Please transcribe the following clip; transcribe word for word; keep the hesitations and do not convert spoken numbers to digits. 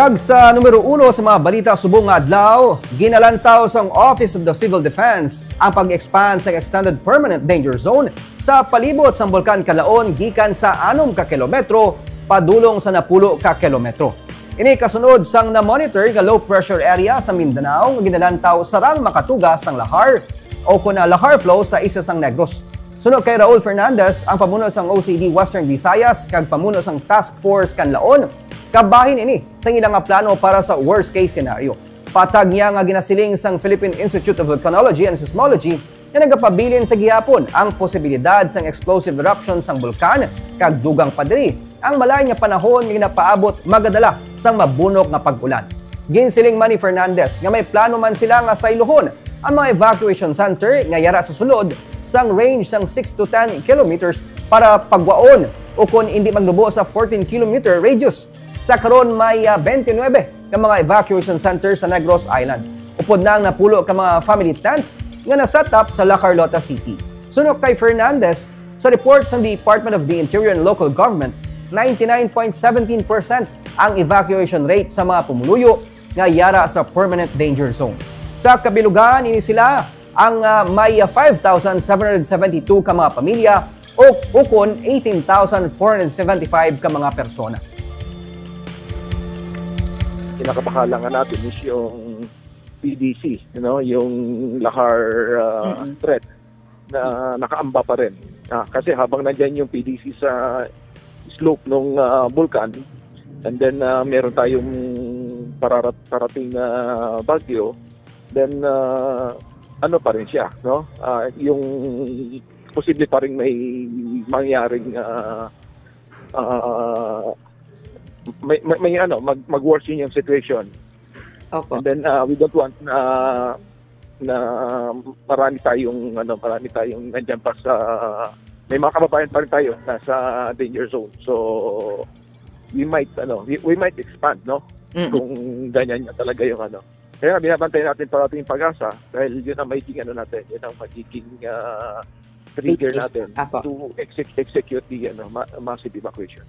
Kag sa numero uno sa mga balita subong nga adlaw, ginalantaw sang Office of the Civil Defense ang pag-expand sa extended permanent danger zone sa palibot sang Bulkan Calaon gikan sa anom ka kilometro padulong sa napulo ka kilometro. Ini kasunod sang na-monitor nga low pressure area sa Mindanao nga ginalantaw sarang makatuga sang lahar o kon, ah, lahar flow sa isla sang Negros. Suno kay Raul Fernandez, ang pamuno sang O C D Western Visayas kag pamuno sang Task Force Kanlaon, kabahin ini sa ila nga plano para sa worst case scenario. Patag niya nga ginasiling sang Philippine Institute of Volcanology and Seismology nga nagapabilin sa gihapon ang posibilidad sang explosive eruption sang bulkan, kag dugang pa diri ang malain nga panahon nga ginapaabot magadala sang mabunok nga pag-ulan. Ginsiling man ni Fernandez nga may plano man sila nga saylohon ang mga evacuation center nga yara sa sulod sang range sang six to ten kilometers para pagwaon o kon indi magnubo sa fourteen kilometer radius. Sa karon may, ah, twenty-nine ka mga evacuation center sa Negros Island. Upod na ang napulo ka mga family tents nga na-set up sa La Carlota City. Suno kay Fernandez, sa report sa Department of the Interior and Local Government, ninety-nine point seventeen percent ang evacuation rate sa mga pumuluyo nga yara sa permanent danger zone. Sa kabilugan, ini sila ang, ah, may, ah, five thousand seven hundred seventy-two ka mga pamilya o ukon eighteen thousand four hundred seventy-five ka mga persona. Pinakabahala nga natin is yung P D C, you know, yung lahar, ah, Mm-mm. threat na nakaamba pa rin. Ah, kasi habang nandyan yung P D C sa slope ng, ah, bulkan, and then, ah, meron tayong pararat-, parating na bagyo, then, ah, ano pa rin siya, no? Ah, yung posible pa rin may mangyaring, ah, ah, may, may, may ano, mag-, mag-worsen yung situation. Opo. And then, ah, we don't want na, na marami tayong, ano, marami tayong nandyan pa sa, may mga kababayan pa rin tayo nasa danger zone. So, we might, ano, we, we might expand, no? Mm-mm. Kung ganyan nga talaga yung, ano. Kaya binabantayan natin parating yung PAGASA dahil yun ang magiging, ano, natin, yun ang magiging, ah, trigger Trigger. natin Apo. to exec-, execute the, ano, ma-, massive evacuation.